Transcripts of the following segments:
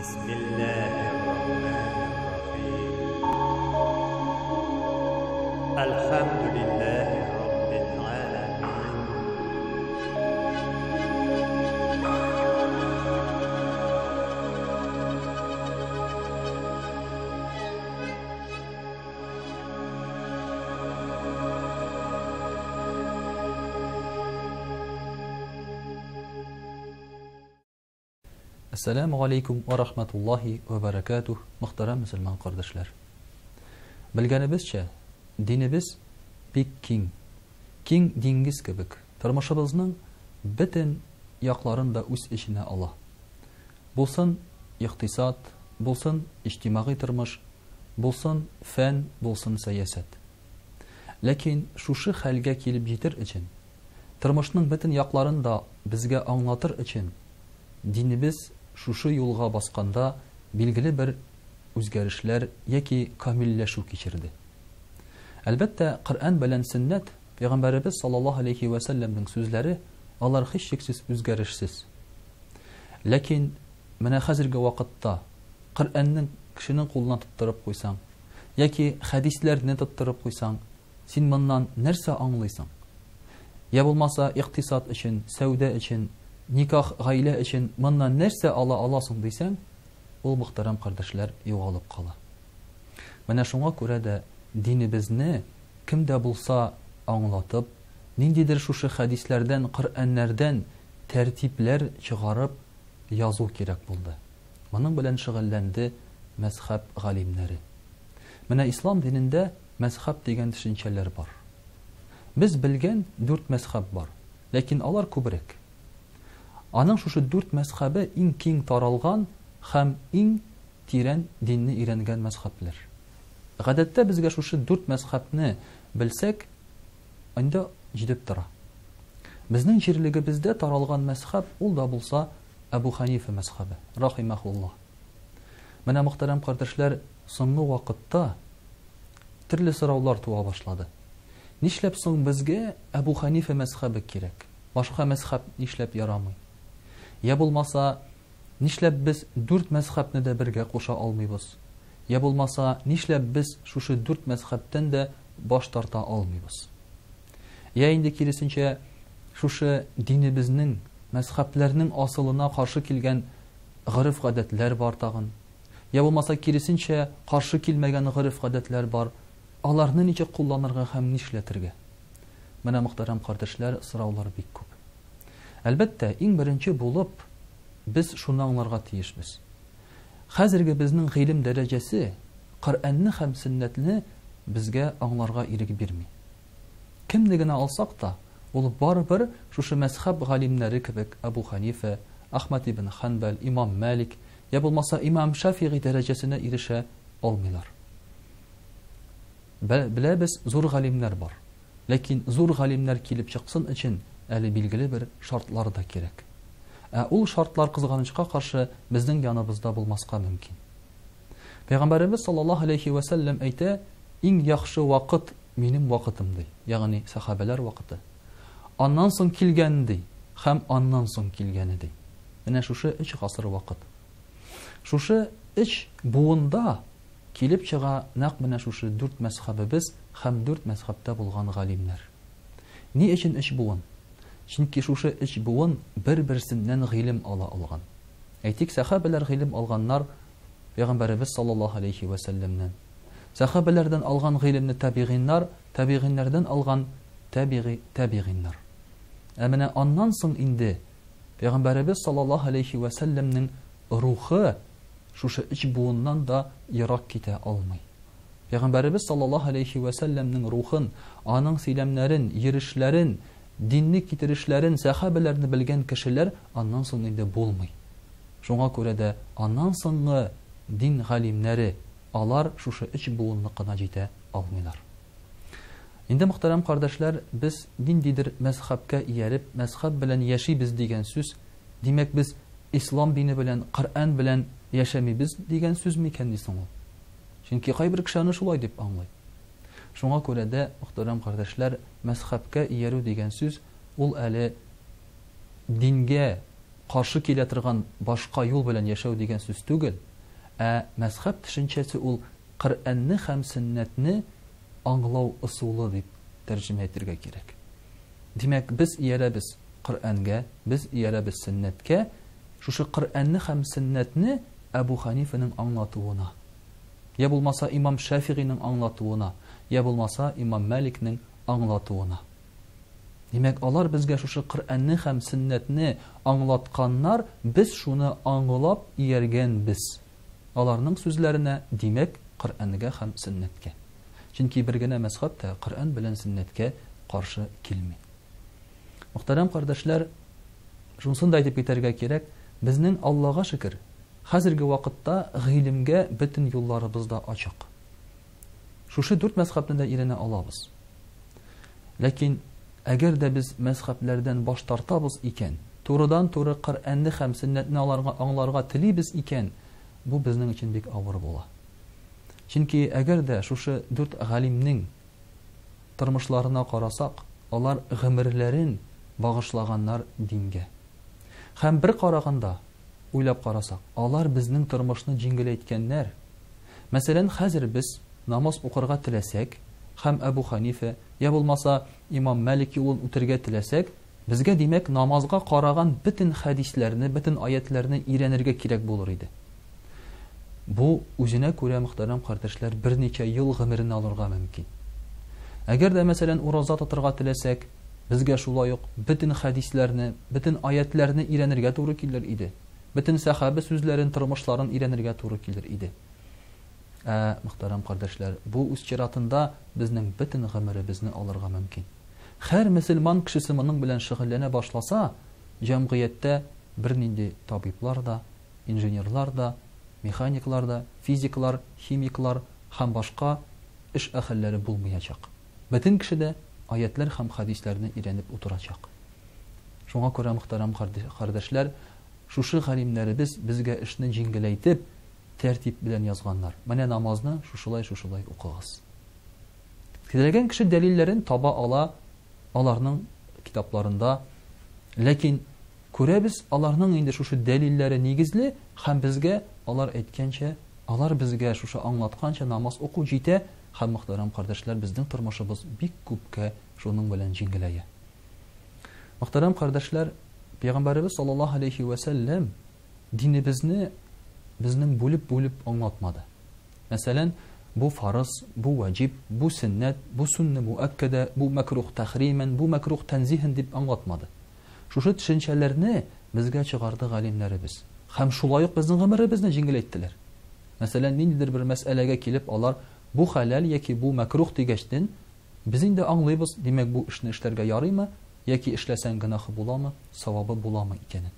بسم الله الرحمن الرحيم الحمد لله رب العالمين Әссәләмү галәйкүм вә рахматуллаһи вә бәрәкәтүһ, мөхтәрәм мөселман кардәшләр! Белгәнебезчә, динебез бик киң, киң диңгез кебек, тормышыбызның бөтен якларын да үз эченә ала. Булсын икътисад, булсын иҗтимагый тормыш, булсын фән, булсын сәясәт. Ләкин шушы хәлгә килеп җитер өчен, тормышның бөтен якларын да безгә аңлатыр өчен, динебез шушы юлга басканда билгеле бер үзгәрешләр яки камилләшү кичерде. Әлбәттә, Коръән белән сөннәт, Пәйгамбәребез саллаллаһу алейһи вә сәлләмнең сүзләре, алар һичшиксез үзгәрешсез. Ләкин менә хәзерге вакытта Коръәннең кешенең кулына тоттырып куйсаң, яки хәдисләрне тоттырып куйсаң, Син моннан нәрсә аңлыйсың? Йә булмаса, икътисад өчен, сәүдә өчен, никах, гаилә өчен моннан нәрсә ала аласың дисәң, ул, мөхтәрәм кардәшләр, югалып кала. Менә шуңа күрә дә динебезне кем дә булса аңлатып, ниндидер шушы хәдисләрдән, Коръәннәрдән тәртипләр чыгарып язу кирәк булды. Моның белән шөгыльләнде мәзхәб галимнәре. Менә ислам динендә мәзхәб дигән төшенчәләр бар. Без белгән дүрт мәзхәб бар, ләкин алар күбрәк. Аның шушы дүрт мәзхәбе иң киң таралган һәм иң тирән динне өйрәнгән мәзхәбләр. Гадәттә безгә шушы дүрт мәзхәбне белсәк, инде җитеп тора. Безнең җирлегебездә таралган мәзхәб ул да булса Әбу Хәнифә мәзхәбе, рахимәһуллаһ. Менә, мөхтәрәм кардәшләр, соңгы вакытта төрле сораулар туа башлады. Нишләп соң безгә Әбу Хәнифә мәзхәбе кирәк? Башка мәзхәб нишләп ярамый? Я булмаса, нишләп без дүрт мәзхәбне дә бергә куша алмыйбыз? Я булмаса, нишләп без шушы дүрт мәзхәбтән дә баш тарта алмыйбыз? Я инде киресенчә, шушы динебезнең, мәзхәбләрнең асылына каршы килгән гореф-гадәтләр бар тагын. Я булмаса, киресенчә, каршы килмәгән гореф-гадәтләр бар. Аларны ничек кулланырга һәм нишләтергә? Менә, мөхтәрәм кардәшләр, сораулар бик күп. Әлбәттә, иң беренче булып, без шуны аңларга тиешбез. Хәзерге безнең гыйлем дәрәҗәсе Коръәнне һәм сөннәтне безгә аңларга ирек бирми. Кемне генә алсак та, ул барыбер шушы мәзхәб галимнәре кебек Әбу Хәнифә, Әхмәд ибн Хәнбәл, имам Мәлик, йә булмаса имам Шәфигый дәрәҗәсенә ирешә алмыйлар. Беләбез, зур галимнәр бар. Ләкин зур галимнәр килеп чыксын өчен әле билгеле бер шартлар да кирәк. Ә ул шартлар, кызганычка каршы, безнең яныбызда булмаска мөмкин. Пәйгамбәребез саллаллаһу алейһи вә сәлләм әйтә, Иң яхшы вакыт минем вакытым, ди, ягъни сәхабәләр вакыты. Аннан соң килгән, ди, һәм аннан соң килгәне, ди. Менә шушы өч гасыр вакыт. Шушы өч буында килеп чыга нәкъ менә шушы дүрт мәзхәбебез һәм дүрт мәзхәбтә булган галимнәр. Ни өчен өч буын? Чөнки шушы өч буын бер-берсеннән гыйлем ала алган. Әйтик, сәхабәләр гыйлем алганнар Пәйгамбәребез саллаллаһу алейһи вә сәлләмнән. Сәхабәләрдән алган гыйлемне табигыйннар, табигыйннәрдән алган табигый табигыйннар. Ә менә аннан соң инде Пәйгамбәребез саллаллаһу алейһи вә сәлләмнең рухы шушы өч буыннан да ерак китә алмый. Пәйгамбәребез саллаллаһу алейһи вә сәлләмнең рухын, аның сөйләмнәрен, йөрешләрен, динне китерешләрен, сәхабәләрне белгән кешеләр аннан соң инде булмый. Шуңа күрә дә аннан соңгы дин галимнәре, алар шушы өч буынныкына җитә алмыйлар. Инде, мөхтәрәм кардәшләр, без ниндидер мәзхәбкә ияреп, мәзхәб белән яшибез дигән сүз, димәк, без ислам дине белән, Коръән белән яшәмибез дигән сүз микәнни соң ул? Чөнки кайбер кеше аны шулай дип аңлый. Шуңа күрә дә, мөхтәрәм кардәшләр, мәзхәбкә иярү дигән сүз, ул әле дингә каршы килә торган башка юл белән яшәү дигән сүз түгел, ә мәзхәб төшенчәсе ул Коръәнне һәм сөннәтне аңлау ысулы дип тәрҗемә итергә кирәк. Димәк, без иярәбез Коръәнгә, без иярәбез сөннәткә, шушы Коръәнне һәм сөннәтне Әбу Хәнифәнең аңлатуына, я булмаса имам Шәфигыйның аңлатуына, я булмаса имам Мәликнең аңлатуына. Димәк, алар безгә шушы Коръәнне һәм сөннәтне аңлатканнар, без шуны аңлап ияргәнбез. Аларның сүзләренә, димәк, Коръәнгә һәм сөннәткә. Чөнки бер генә мәзхәб тә Коръән белән сөннәткә каршы килми. Мөхтәрәм кардәшләр, шунысын да әйтеп китәргә кирәк, безнең, Аллага шөкер, хәзерге вакытта гыйлемгә бөтен юлларыбыз да ачык. Шушы дүрт мәзхәбне дә өйрәнә алабыз. Ләкин әгәр дә без мәзхәбләрдән баш тартабыз икән, турыдан-туры Коръәнне һәм сөннәтне аларга аңларга телибез икән, бу безнең өчен бик авыр була. Чөнки әгәр дә шушы дүрт галимнең тормышларына карасак, алар гомерләрен багышлаганнар дингә. Һәм бер караганда, уйлап карасак, алар безнең тормышны җиңеләйткәннәр. Мәсәлән, хәзер без намаз укырга теләсәк һәм Әбу Хәнифә, я булмаса, имам Мәлик юлын үтәргә теләсәк, безгә, димәк, намазга караган бөтен хәдисләрне, бөтен аятьләрне өйрәнергә кирәк булыр иде. Бу, үзенә күрә, мөхтәрәм кардәшләр, берничә ел гомерен алырга мөмкин. Әгәр дә, мәсәлән, ураза тотырга теләсәк, безгә шулай ук бөтен хәдисләрне, бөтен аятьләрне өйрәнергә туры килер иде. Бөтен сәхабә сүзләрен, тормышларын өйрәнергә туры килер иде. Ә, мөхтәрәм кардәшләр, бу үз чиратында безнең бөтен гомеребезне алырга мөмкин. Һәр мөселман кешесе моның белән шөгыльләнә башласа, җәмгыятьтә бернинди табиблар да, инженерлар да, механиклар да, физиклар, химиклар һәм башка эш әһелләре булмыячак. Бөтен кеше дә аятьләр һәм хәдисләрне өйрәнеп утырачак. Шуңа күрә, мөхтәрәм кардәшләр, шушы галимнәребез безгә эшне җиңеләйтеп, тәртип белән язганнар. Менә намазны шушылай-шушылай укыгыз. Теләгән кеше дәлилләрен таба ала аларның китапларында. Ләкин күрәбез, аларның инде шушы дәлилләре нигезле һәм безгә алар әйткәнчә, алар безгә шушы аңлатканча намаз уку җитә һәм, мөхтәрәм кардәшләр, безнең тормышыбыз бик күпкә шуның белән җиңеләя. Мөхтәрәм кардәшләр, Пәйгамбәребез саллаллаһу алейхи вә сәлләм динебезне безнең бүлеп-бүлеп аңлатмады. Мәсәлән, бу фарыз, бу ваҗиб, бу сөннәт, бу сунна муәккәдә, бу мәкрух тәхримән, бу мәкрух тәнзиһен дип аңлатмады. Шушы төшенчәләрне безгә чыгарды галимнәребез. Һәм шулай ук безнең гомеребезне җиңеләйттеләр. Мәсәлән, ниндидер бер мәсьәләгә килеп алар бу хәләл яки бу мәкрух дигәчтен, без инде аңлыйбыз, димәк, бу эшне эшләргә ярыймы яки эшләсәң гөнаһы буламы, савабы буламы икәнен.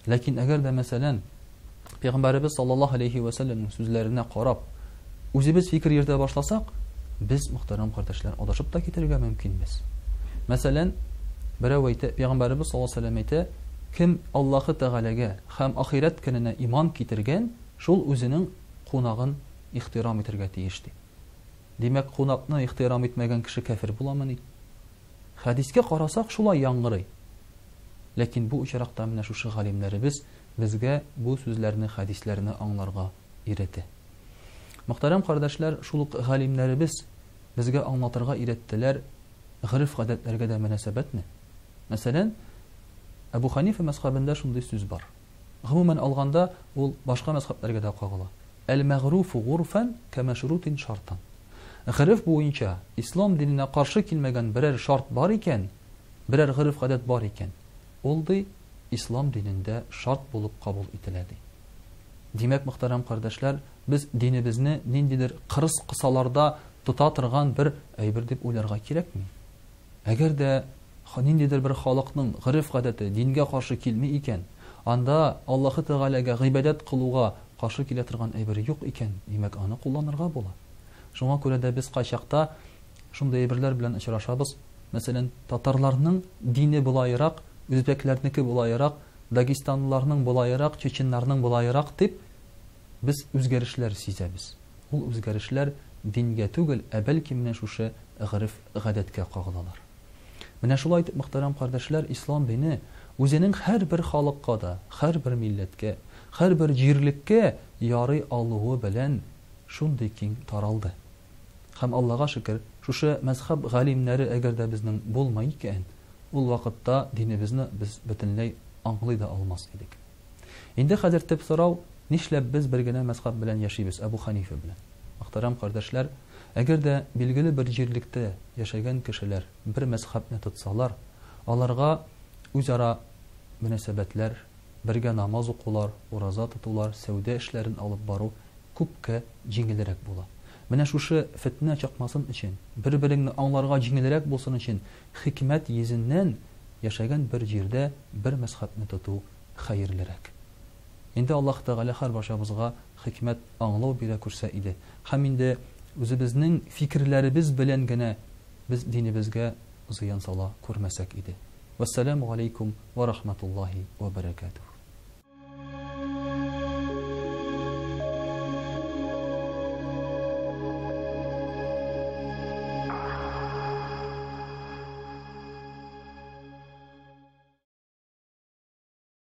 Ләкин әгәр дә, мәсәлән, Пәйгамбәребез саллаллаһу алейхи вә сәлләмнең сүзләренә карап, үзебез фикер йөртә башласак, без, мөхтәрәм кардәшләр, адашып та китәргә мөмкинбез. Мәсәлән, берәү әйтә, Пәйгамбәребез саллаллаһу алейхи вә сәлләм әйтә, кем Аллаһы Тәгаләгә һәм ахирәт көненә иман китергән, шул үзенең кунагын ихтирам итәргә тиеш, ди. Димәк, кунакны ихтирам итмәгән кеше кәфер буламыни? Хәдискә карасак, шулай яңгырый. Ләкин бу очракта менә шушы галимнәребез безгә бу сүзләрне, хәдисләрне аңларга өйрәтә. Мөхтәрәм кардәшләр, шул ук галимнәребез безгә аңлатырга өйрәттеләр гореф-гадәтләргә дә мөнәсәбәтне. Мәсәлән, Әбу Ханифа мәзхәбендә шундый сүз бар. Гомумән алганда, ул башка мәзхәбләргә дә кагыла. Әл-мәгъруфу гурфән кәмәшрутин шартан. Гореф буенча ислам диненә каршы килмәгән берәр шарт бар икән, берәр гореф-гадәт бар икән, ул, ди, ислам динендә шарт булып кабул ителә, ди. Димәк, мөхтәрәм кардәшләр, без динебезне ниндидер кырыс кысаларда тота торган бер әйбер дип уйларга кирәкми. Әгәр дә ниндидер бер халыкның гореф-гадәте дингә каршы килми икән, анда Аллаһы Тәгаләгә гыйбадәт кылуга каршы килә торган әйбер юк икән, димәк, аны кулланырга була. Шуңа күрә дә без кайчакта шундый әйберләр белән очрашабыз, мәсәлән, татарларның дине болайрак, үзбәкләрнеке болайрак, дагестанлыларның болайрак, чеченнарның болайрак дип без үзгәрешләр сизәбез. Ул үзгәрешләр дингә түгел, ә бәлки менә шушы гореф-гадәткә кагылалар. Менә шулай итеп, мөхтәрәм кардәшләр, ислам дине үзенең һәрбер халыкка да, һәрбер милләткә, һәрбер җирлеккә ярый алуы белән шундый киң таралды. Һәм Аллага шөкер, шушы мәзһәб галимнәре әгәр дә безнең булмый икән, ул вакытта динебезне без бөтенләй аңлый да алмас идек. Инде хәзер төп сорау, нишләп без бер генә мәзһәб белән яшибез, Әбу Хәнифә белән? Мөхтәрәм кардәшләр, әгәр дә билгеле бер җирлектә яшәгән кешеләр бер мәзһәбне тотсалар, аларга үзара мөнәсәбәтләр, бергә намаз укулар, ураза тотулар, сәүдә эшләрен алып бару күпкә җиңелрәк була. Менә шушы фетнә чыкмасын өчен, бер-береңне аңларга җиңелрәк булсын өчен, хикмәт йөзеннән яшәгән бер җирдә бер мәзһәбне тоту хәерлерәк. Инде Аллаһ Тәгалә һәрбарчабызга хикмәт, аңлау бирә күрсә иде. Һәм инде үзебезнең фикерләребез белән генә без динебезгә зыян сала күрмәсәк иде. Вәссәламү галәйкүм вә рахматуллаһи вә бәрәкәтүһ.